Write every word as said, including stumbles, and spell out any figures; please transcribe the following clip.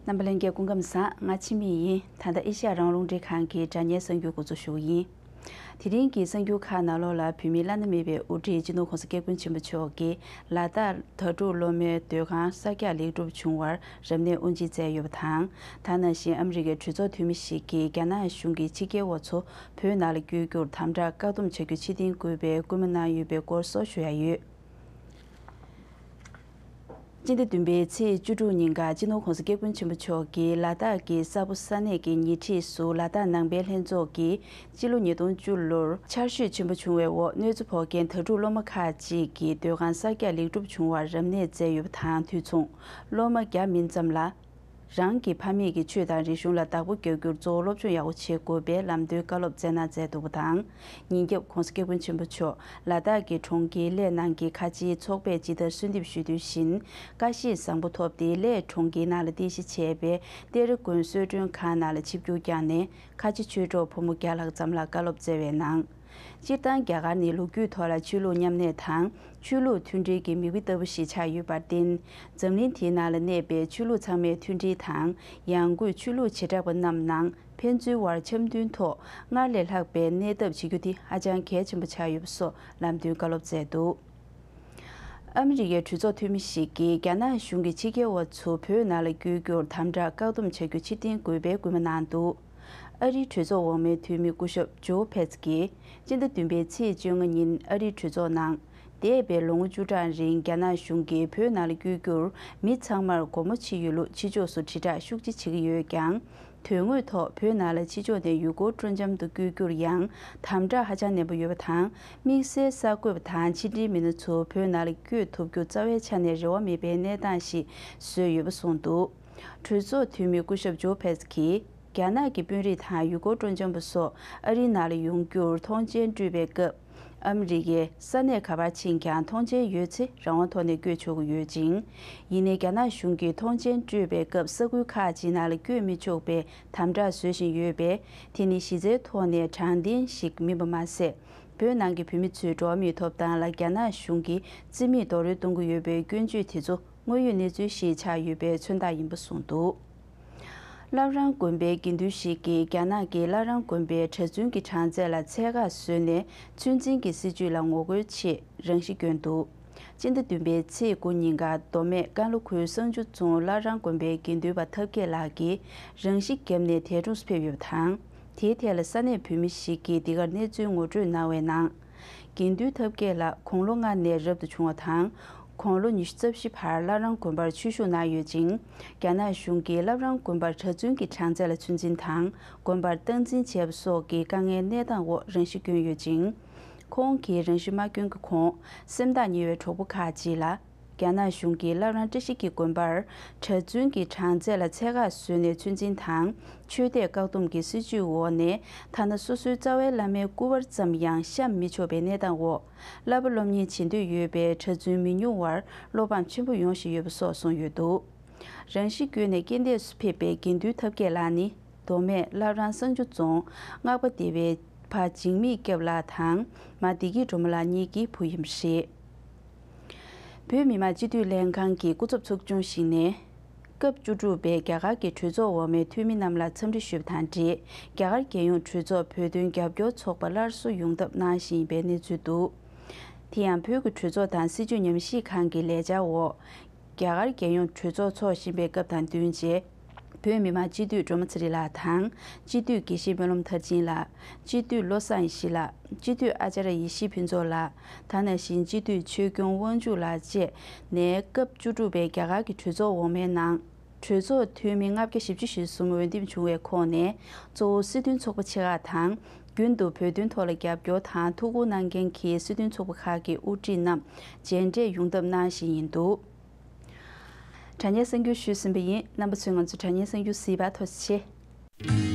རྣམ་པ་ལྷན་རྒྱས་སྐུ་ཁམས་བཟང་། ང་འཆི་མེད་ཡིན། ད་ལྟ་ཨེ་ཤ་ཡ་རང་དབང་རླུང་འཕྲིན་ཁང་གི་དྲ་བརྙན་གསར་འགྱུར་འགོ་འཛུགས་ཞུ་གི་ཡིན། དེ་རིང་གི་གསར་འགྱུར་ཁག་ནང་ལོགས་ལ། བོད་མིའི་བླ་ན་མེད་པའི་དབུ་ཁྲིད་སྤྱི་ནོར་༸གོང་ས་༸སྐྱབས་མགོན་ཆེན་པོ་མཆོག་གིས་ལ་དྭགས་དྭ་ཕྲུག་སློབ་མའི་སྡོད་ཁང་གསར་རྒྱག་ལེགས་གྲུབ་བྱུང་བར་རབ་གནས་དབུ་འབྱེད་མཛད་ཡོད་པ་དང་། ད་ནང་བཞིན་ཨ་མི་རི་ཀའི་གྲོས་ཚོགས་འཐུས་མི་ཞིག་གིས་རྒྱ་ནག་གཞུང་གིས་ཕྱི་རྒྱལ་བ་ཚོ་བོད་ནང་ལ་བསྐྱོད་རྒྱུར་དམ་དྲག་བཀག་སྡོམ་བྱ་རྒྱུ་ཕྱིར་འཐེན་དགོས་པའི་སྐུལ་མ་གནང་ཡོད་པའི་སྐོར་སོགས་ཞུ་ཡ་ཡོད། སྤྱི་ཟླ་བདུན་པའི་ཚེས་བཅུ་དྲུག་ཉིན་ཀ་སྤྱི་ནོར་༸གོང་ས་༸སྐྱབས་མགོན་ཆེན་པོ་མཆོག་གིས་ལ་དྭགས་ཀྱི་ས་ཕོ་ས་གནས་ཀྱི་ཉེ་འཁྲིས་སུ་ལ་དྭགས་ནང་པའི་ལྷན་ཚོགས་ཀྱིས་སྤྱི་ལོ་ཉིས་སྟོང་བཅུ་ལོར་ཆར་ཞོད་ཆེན་པོ་བྱུང་བའི་འོག་གནོད་འཚེ་ཕོག་མཁན་དྭ་ཕྲུག་སློབ་མ་ཁག་ཅིག་གི་སྡོད་ཁང་གསར་རྒྱག་ལེགས་གྲུབ་བྱུང་བར་རབ་གནས་མཛད་ཡོད་པ་དང་། དུས་མཚུངས་སློབ་མ་བརྒྱ་མིན་ཙམ་ལ། རང་གི་ཕ་མེས་ཀྱི་ཆོས་དང་རིག་གཞུང་ལ་བདག་པོ་རྒྱག་རྒྱུར་གཙོ་བོ་སློབ་སྦྱོང་ཡག་པོ་བྱེད་དགོས་པའི་ལམ་སྟོན་བཀའ་སློབ་སྩལ་གནང་མཛད་འདུག་པ་དང་། ཉིན་རྒྱབ་༸གོང་ས་༸སྐྱབས་མགོན་ཆེན་པོ་མཆོག་ལ་དྭགས་ཀྱི་གྲོང་ཁྱེར་གླེ་ནང་གི་ཁ་ཆེའི་ཚོགས་པས་ཇི་ལྟར་གསོལ་འདེབས་ཞུས་དོན་བཞིན། ཀ་ཤེད་བཟང་པོ་ཐོབ་སྟེ། གླེ་གྲོང་ཁྱེར་ནང་ལ་རྟེན་གཞི་བྱས་པའི་གཏེར་དགོན་གསོལ་མགྲོན་ཁང་ནང་ལ་ཆིབས་བསྒྱུར་བསྐྱངས་ནས། ཁ་ཆེ་ཆོས་གྲོགས་ཕོ་མོ་བརྒྱ་ལྷག་ཙམ་ལ་བཀའ་སློབ་སྩལ་བའི་ནང་། སྤྱིར་བཏང་རྒྱ་གར་ནི་ལོ་རྒྱུས་ཐོག་ལ་ཆོས་ལུགས་མཉམ་གནས་དང་། ཆོས་ལུགས་མཐུན་སྒྲིལ་གྱི་མིག་དཔེ་ལྟ་བུ་ཞིག་ཆགས་ཡོད་པར་བརྟེན། འཛམ་གླིང་དེའི་ནང་ལ་གནས་པའི་ཆོས་ལུགས་ཚང་མའི་མཐུན་སྒྲིལ་དང་། ཡང་སྒོས་ཆོས་ལུགས་བྱེ་བྲག་པ་རྣམས་ནང་ཕན་ཚུན་དབར་འཆམ་མཐུན་ཐོག་སྔར་ལས་ལྷག་པའི་གནས་ཐབས་བྱེད་རྒྱུ་དེ་ཧ་ཅང་གལ་ཆེན་པོ་ཆགས་ཡོད་པ་སོགས་ལམ་སྟོན་བཀའ་སློབ་སྩལ་འདུག། ཨ་མི་རི་ཀའི་གྲོས་ཚོགས་འཐུས་མི་ཞིག་གིས་རྒྱ་ནག་གཞུང་གིས་ཕྱི་རྒྱལ་བ་ཚོ་བོད་ནང་ལ་བསྐྱོད་རྒྱུར་དམ་དྲག་བཀག་སྡོམ་བྱ་རྒྱུ་ཕྱིར་འཐེན་དགོས་པའི་སྐུལ་མ་གནང་འདུག། ཨ་རིའི་གྲོས་ཚོགས་འོག་མའི་འཐུས་མི་སྐུ་ཞབས་ཇོ་ཕེ་ཚ་གིས་སྤྱི་ཟླ་བདུན་པའི་ཚེས་བཅོ་ལྔ་ཉིན་ཨ་རིའི་གྲོས་ཚོགས་ནང་། འདས་པའི་ལོ་ངོ་བཅུ་གྲངས་རིང་རྒྱ་ནག་གཞུང་གིས་བོད་ནང་ལ་བསྐྱོད་རྒྱུར་མི་ཚང་མར་སྒོ་མོ་ཕྱེ་ཡོད་ལུགས་ཕྱི་ཕྱོགས་སུ་དྲིལ་བསྒྲགས་ཤུགས་ཆེ་བྱེད་ཀྱི་ཡོད་ཀྱང་། དོན་དངོས་ཐོག་བོད་ནང་ལ་ཕྱི་ཕྱོགས་ནས་ཡུལ་སྐོར་སྤྲོ་འཆམ་དུ་བསྐྱོད་རྒྱུར་ཡང་དམ་དྲག་ཧ་ཅང་ནན་པོ་ཡོད་པ་དང་། དམིགས་བསལ་གསར་འགོད་པ་དང་ཕྱི་འབྲེལ་མི་སྣ་ཚོ་བོད་ནང་ལ་བསྐྱོད་ཐུབ་རྒྱུ་རྩ་བའི་ཆ་ནས་རེ་བ་མེད་པའི་གནས་སྟངས་ཤིག་བཟོས་ཡོད་པ་གསུངས་འདུག། གྲོས་ཚོགས་འཐུས་མི་སྐུ་ཞབས་ཇོ་ཕེ་ཚ་གིས། རྒྱ་ནག་གི་དཔོན་རིགས་དང་ཡུལ་སྐོར་སྤྲོ་འཆམ་པ་སོགས་ཨ་རིའི་ནང་ལ་ཡོང་རྒྱུར་ཐོངས་མཆན་སྤྲོད་པའི་སྐབས། ཨ་མི་རི་ཀའི་ས་གནས་ག་པར་ཕྱིན་ཀྱང་ཐོངས་མཆན་ཡོད་ཚེ་རང་དབང་ཐོག་ནས་བསྐྱོད་ཆོག་གི་ཡོད་ཅིང་། ཡིན་ནའི་རྒྱ་ནག་གཞུང་གིས་ཐོངས་མཆན་སྤྲོད་པའི་སྐབས་ས་ཁུལ་ཁག་ཅིག་ནང་ལ་བསྐྱོད་མི་ཆོག་པའི་དམ་དྲག་བཟོ་བཞིན་ཡོད་པས། དེ་ནི་གཞི་རྩའི་ཐོག་ནས་དྲང་བདེན་ཞིག་མིན་པ་མ་ཟད། བོད་ནང་གི་བོད་མི་ཚོའི་འགྲོ་བ་མིའི་ཐོབ་ཐང་ལ་རྒྱ་ནག་གཞུང་གིས་རྩིས་མེད་རྡོག་རོལ་གཏོང་གི་ཡོད་པའི་སྐྱོན་བརྗོད་དེ་ཚོ་དངོས་ཡོད་གནས་ཚུལ་ཞིག་ཆགས་ཡོད་པའི་མཚོན་རྟགས་ཡིན་པ་གསུངས་འདུག། བླ་བྲང་དགོན་པའི་དགེ་འདུན་ཞིག་གིས་རྒྱ་ནག་གི་བླ་བྲང་དགོན་པའི་གྲྭ་བཙུན་གྱི་གྲངས་ཚད་ལ་ཚད་བཀག་བཟོས་ནས་ཚོད་འཛིན་གྱི་སྲིད་བྱུས་ལ་ངོ་རྒོལ་ཆེད་རང་ཤི་བསྐྱོན་འདུག། སྤྱི་ཟླ་བདུན་པའི་ཚེས་དགུ་ཉིན་ཀ་མདོ་སྨད་ཀན་ལྷོ་ཁུལ་བསང་ཆུ་རྫོང་བླ་བྲང་དགོན་པའི་དགེ་འདུན་པ་ཐབས་མཁས་ལགས་ཀྱིས་རང་ཤི་བརྒྱབ་ནས་འདས་གྲོངས་སུ་ཕེབས་ཡོད་པ་དང་། དེའི་ཐད་ལ་ས་གནས་བོད་མི་ཞིག་གིས་འདི་གར་གནས་ཚུལ་ངོ་སྤྲོད་གནང་བའི་ནང་། དགེ་འདུན་ཐབས་མཁས་ལགས་དགུང་ལོ་ལྔ་ནས་རབ་ཏུ་བྱུང་བ་དང་། དགུང་ལོ་ཉི་ཤུ་རྩ་བཞི་བར་བླ་བྲང་དགོན་པར་ཆོས་ཞུགས་གནང་ཡོད་ཅིང་། རྒྱ་ནག་གཞུང་གིས་བླ་བྲང་དགོན་པར་གྲྭ་བཙུན་གྱི་གྲངས་ཚད་ལ་ཚོད་འཛིན་དང་། དགོན་པར་སྟངས་འཛིན་བྱས་པ་སོགས་ཀྱི་དཀའ་ངལ་གནས་སྟངས་འོག་རང་ཤི་བསྐྱོན་ཡོད་ཅིང་། ཁོང་གིས་རང་ཤི་མ་བསྐྱོན་གྱི་གོང་། སེམས་ཐག་ཉེ་བའི་གྲོགས་པོ་ཁག་ཅིག་ལ། རྒྱ་ནག་གཞུང་གིས་བླ་བྲང་བཀྲ་ཤིས་ཀྱི་དགོན་པར་གྲྭ་བཙུན་གྱི་གྲངས་ཚད་ལ་ཚད་བཀག་བཟོས་ནས་ཚོད་འཛིན་དང་། ཆོས་དད་བཀག་སྡོམ་གྱི་སྲིད་བྱུས་འོག་ནས། ཐ་ན་སོ་སོའི་རྩ་བའི་བླ་མའི་སྐུ་པར་ཙམ་ཡང་བཤམས་མི་ཆོག་པའི་གནས་སྟངས་འོག་བསླབ་པ་སློབ་གཉེར་བྱེད་འདོད་ཡོད་པའི་གྲྭ་བཙུན་མི་ཉུང་བར་བློ་ཕམ་ཆེན་པོ་ཡོང་བཞིན་ཡོད་པ་སོགས་གསུངས་ཡོད་འདུག། རང་ཤི་བསྐྱོན་ནས་རྐྱེན་འདས་སུ་ཕེབས་པའི་དགེ་འདུན་ཐབས་མཁས་ལགས་ནི། མདོ་སྨད་བླ་བྲང་བསང་ཆུ་རྫོང་སྔགས་པ་སྡེ་བའི་ཕ་འཇིགས་མེད་སྐྱབས་ལགས་དང་། མ་བདེ་སྐྱིད་སྒྲོལ་མ་ལགས་གཉིས་ཀྱི་བུ་ཡིན་པ་རེད། བོད་མི་མང་སྤྱི་འཐུས་ལྷན་ཁང་གི་སྐུ་ཚབ་ཚོགས་ཆུང་ཞིག་ནས། སྐབས་བཅུ་དྲུག་པའི་རྒྱ་གར་གྱི་གྲོས་ཚོགས་འོག་མའི་འཐུས་མི་རྣམས་ལ་འཚམས་འདྲི་ཞུས་པ་དང་འབྲེལ། རྒྱ་གར་རྒྱལ་ཡོངས་གྲོས་ཚོགས་བོད་དོན་རྒྱབ་སྐྱོར་ཚོགས་པ་སླར་གསོ་ཡོང་ཐབས་གནང་བཞིན་ཡིན་པའི་གནས་ཚུལ་འདུག། དེ་ཡང་བོད་ཀྱི་གྲོས་ཚོགས་དང་སྲིད་བྱུས་ཉམས་ཞིབ་ཁང་གི་ལས་འཆར་འོག་རྒྱ་གར་རྒྱལ་ཡོངས་གྲོས་ཚོགས་འཚོགས་བཞིན་པའི་སྐབས་དང་བསྟུན་བྱས། བོད་མི་མང་སྤྱི་འཐུས་སྒྲོལ་མ་ཚེ་རིང་ལགས་དང་། སྤྱི་འཐུས་དགེ་བཤེས་སྨོན་ལམ་མཐར་ཕྱིན་ལགས། སྤྱི་འཐུས་བློ་བཟང་ཡེ་ཤེས་ལགས། སྤྱི་འཐུས་ཨ་ཅཱརྱ་ཡེ་ཤེས་ཕུན་ཚོགས་ལགས། ད་ནང་བཞིན་སྤྱི་འཐུས་ཆོས་སྐྱོང་དབང་ཕྱུག་ལགས་བཅས་ནས། སྐབས་བཅུ་དྲུག་པའི་རྒྱ་གར་གྱི་གྲོས་ཚོགས་འོག་མའི་ནང་། གྲོས་ཚོགས་འཐུས་མི་ལྔ་བརྒྱ་བཞི་བཅུ་ཞེ་གསུམ་འོས་འདེམས་བྱུང་བའི་ཁོངས་ནས། གཙོ་བོ་སྲིད་དོན་ཚོགས་པ་ཆེ་ཁག་དང་། རྒྱུན་དུ་བོད་དོན་ཐོག་ལ་རྒྱབ་སྐྱོར་དང་ཐུགས་ཁུར་གནང་མཁན་གྱི་སྲིད་དོན་ཚོགས་པ་ཁག་གི་དབུ་ཁྲིད་རྣམས་མཇལ་འཕྲད་ཡོང་ཐབས་གནང་བཞིན་ཡིན་འདུག། དྲ་བརྙན་གསར་འགྱུར་ཞུས་ཟིན་པ་ཡིན། རྣམ་པ་ཚོས་ང་ཚོའི་དྲ་བརྙན་གསར་འགྱུར་གཟིགས་པར་ཐུགས་རྗེ་ཆེ།